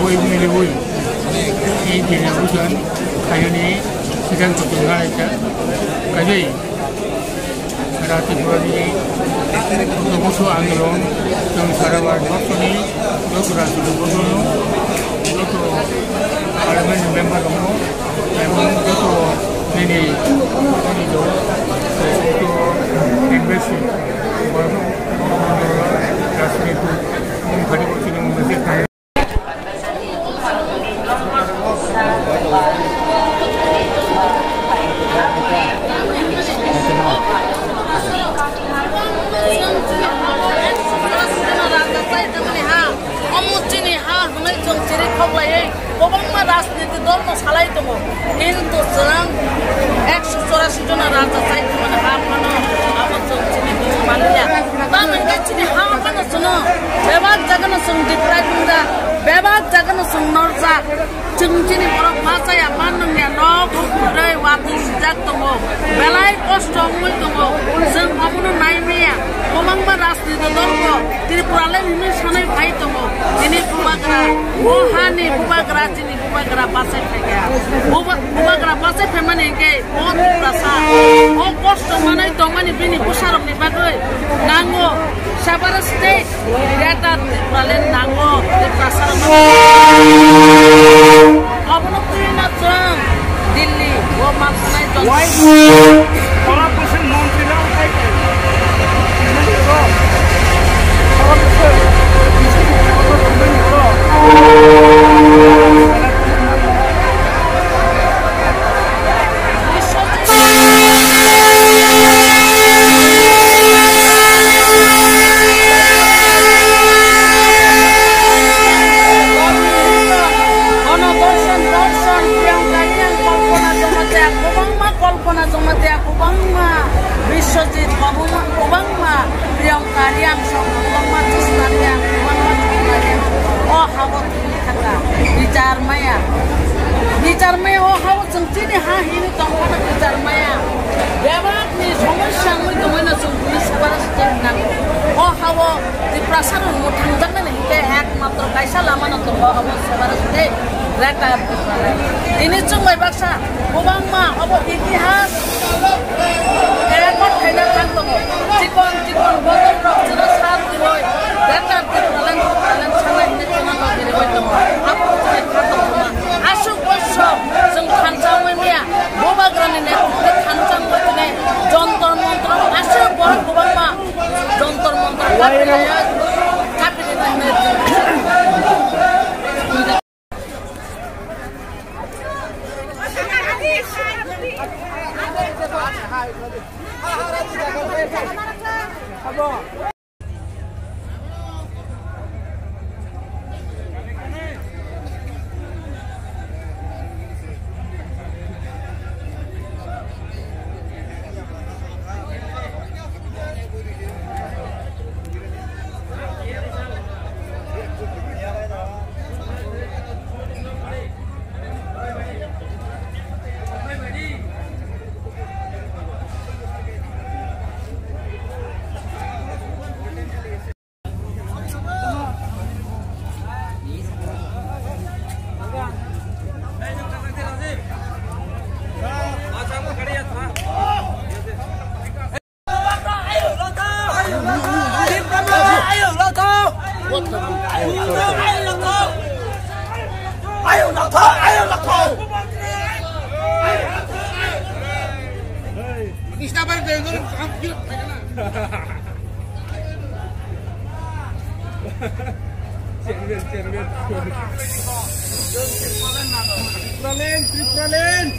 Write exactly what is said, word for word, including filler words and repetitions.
Ui, ui, ui. Ini dia hujan, kayu ni sedang tertinggal aja. Kayu. Sara Tripura ni Buddha Bosho Andolon, chwng sara Bharat borso ni joto rajniti dol no, joto parliament ni member rok no, ebong joto nini, nini dol, joto embassy, borok no, rajniti, mung khadi bo chini mung message Omo chini ha hwnwi chwng chiri khoklaiwi kwbangma rajniti dol no salai tongo, kintu chwng ekso chorasi jona raja chai tongmani ha phano abo chwng chini manya. Tamoni khe chini ha phano chwng bebak jaga no chwng deprive wngjak, bebak jaga no chwng norjak. Chwng chini borok ma chaya, ma nungya, nok kwrwi watwi sijak tongo, belai kosto wngwi tongo. Chwng omono nai maya, kwbangma rajniti dol bo Tripura le hwnwi sanai phai tongo. Chini bubagra, o hani bubagra, chini bubagra bachai phaikha. Buba-, bubagra bachai phaimani hinkhe o Tiprasa, o kosto manwi tongmani bini bwsarokni bagwi nango. Sabara state, Greater Tipraland nango, Tiprasa rok. Abono twi na chwng Delhi o mansanai tong. Corruption montri rok khai. Corruption. Gono dorson, dorson, Priyanka, Priyanka, Kalpana Jamatia, kwbangma Kalpana Jamatia, kwbangma Bichar maya. Bichar maya o hao chwng chini ha hini tongphano bichar maya. Bebakni somosya wngwi tongwino chwng bini sebara site nango. O hao Tiprasa rok mwthangjaknani hwnkhe ekmatro kaisa lamano tongo, obo sebara site retire Tiprasa. Tini chwng bai baksa kwbangma obo itihas record khaina thang tongo. Chikon chikon bodol rok chwngno sal twiwi retire Tipraland, Tipraland sanai hwnwi chwngno lobirwi tongo. Abo chwngno kha tongthoma. Aswk bosor chwng thansa wngwi maya, Bubagrani netrite thansa wngwi tini Jontor Montor aswk borok kwbangma Jontor Montor kapilai, kapilai. Chairman, chairman. Tipraland, Tipraland.